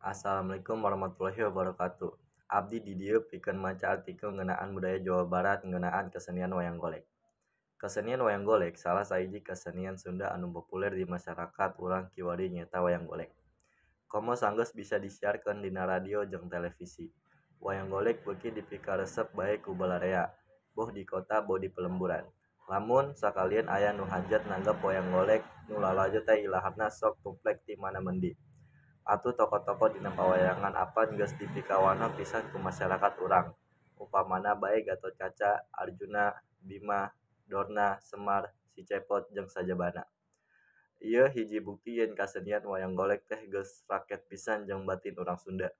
Assalamualaikum warahmatullahi wabarakatuh. Abdi di dieu pikeun maca artikel ngeunaan budaya Jawa Barat ngeunaan kesenian wayang golek. Kesenian wayang golek salah sahiji kesenian Sunda anu populer di masyarakat urang kiwari nyaeta wayang golek. Komo sanggeus bisa disiarkeun dina radio jeung televisi. Wayang golek beuki dipikaresep bae ku balarea, boh di kota boh di pelemburan. Lamun sakalian aya nu hajat nanggap wayang golek nu lalajo teh ilaharna sok tumplek ti mana mendi. Atuh tokoh-tokoh dina pawayangan apan geus dipikawanoh pisan ku masyarakat urang, upamana bae Gatotkaca, Arjuna, Bima, Dorna, Semar, Si Cepot jeung sajabana. Ieu hiji bukti yen kasenian wayang golek teh geus raket pisan jeung batin urang Sunda.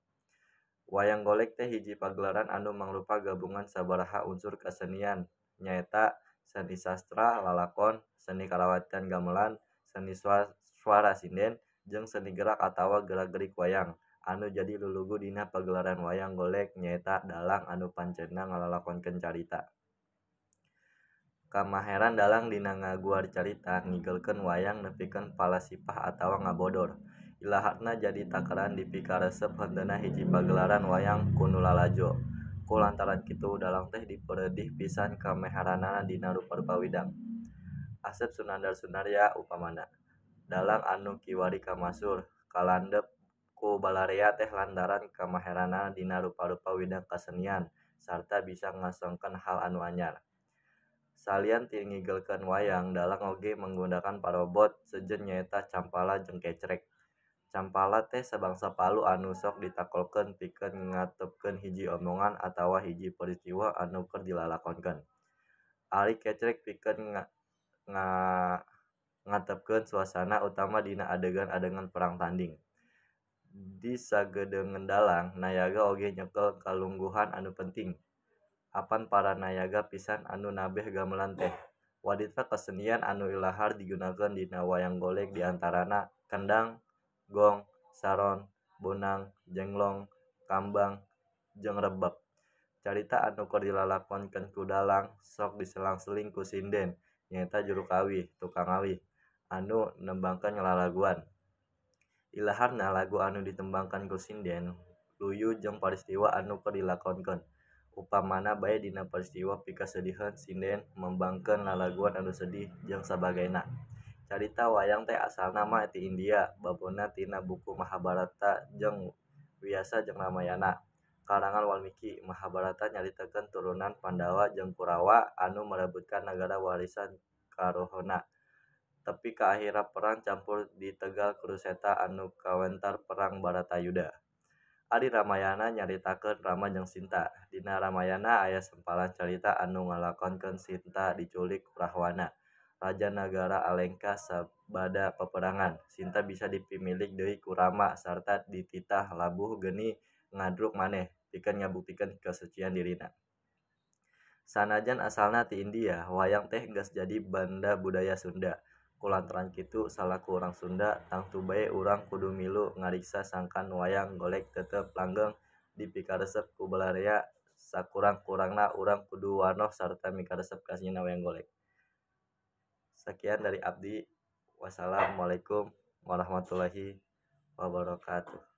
Wayang golek teh hiji pagelaran anu mangrupa gabungan sabaraha unsur kasenian nyaeta seni sastra lalakon, seni karawitan gamelan, seni swara sinden, jeung seni gerak atawa gerak-gerik wayang. Anu jadi lulugu dina pagelaran wayang golek nyaeta dalang anu pancenna ngalalakonkeun carita. Kamaheran dalang dina ngaguar carita ngigelkeun wayang nepikeun palasipah atawa ngabodor. Ilaharna jadi takaran dipikaresep henteuna hiji pagelaran wayang ku nu lalajo. Ku lantaran kitu dalang teh diperedih pisan kamaheranana dina rupa-rupa widang. Asep Sunandar Sunarya upamana. Dalang anu kiwari kamasur kalandep ku balarea teh lantaran kamaheranana dina rupa-rupa widang kasenian sarta bisa ngasongkeun hal anu anyar. Salian ti ngigelkeun wayang, dalang oge manggunakan parobot sejen nyaeta campala jeung kecrek. Campala teh sabangsa palu anu sok ditakolkeun pikeun ngatepkeun hiji omongan atawa hiji peristiwa anu keur dilalakonkeun. Ari kecrek pikeun ngatepkeun suasana utama dina adegan-adegan perang tanding. Di sagedeungeun dalang, nayaga oge nyekel kalungguhan anu penting. Apan para nayaga pisan anu nabeh gamelan teh. Waditra kesenian anu ilahar digunakeun dina wayang golek di antarana kendang, gong, saron, bonang, jenglong, kambang, jeung rebab. Carita anu keur dilalakonkeun ku dalang sok diselang-seling ku sinden nyaeta juru kawih, tukang awih anu nembangkeun lalaguan. Ilaharna lagu anu ditembangkeun ku sinden luyu jeung paristiwa anu keur dilakonkeun. Upamana bae dina peristiwa pikasediheun sinden membangkeun lalaguan anu sedih jeung sabagena. Carita wayang teh asalna mah ti India, babona tina buku Mahabharata jeung Wiyasa jeung Ramayana. Karangan Walmiki, Mahabharata nyaritakeun turunan Pandawa jeung Kurawa anu merebutkan nagara warisan karohona. Tepi ka akhirna perang campur di tegal Kuruseta anu kawentar perang Baratayuda. Ari Ramayana nyaritakeun Rama jeung Sinta. Dina Ramayana aya sempalan carita anu ngalakonkeun Sinta diculik ku Rahwana, raja nagara Alengka sabada peperangan. Sinta bisa dipimilik deui ku Rama sarta dititah labuh geni ngadruk maneh pikeun ngabuktikeun kesucian dirina. Sanajan asalna ti India, wayang teh geus jadi banda budaya Sunda. Kulantaran kitu salaku urang Sunda tangtu bae urang kudu milu ngariksa sangkan wayang golek tetep langgeng dipikaresep ku balarea. Sakurang-kurangna urang kudu wanoh sarta mikaresep kasenian wayang golek. Sekian dari abdi. Wassalamualaikum warahmatullahi wabarakatuh.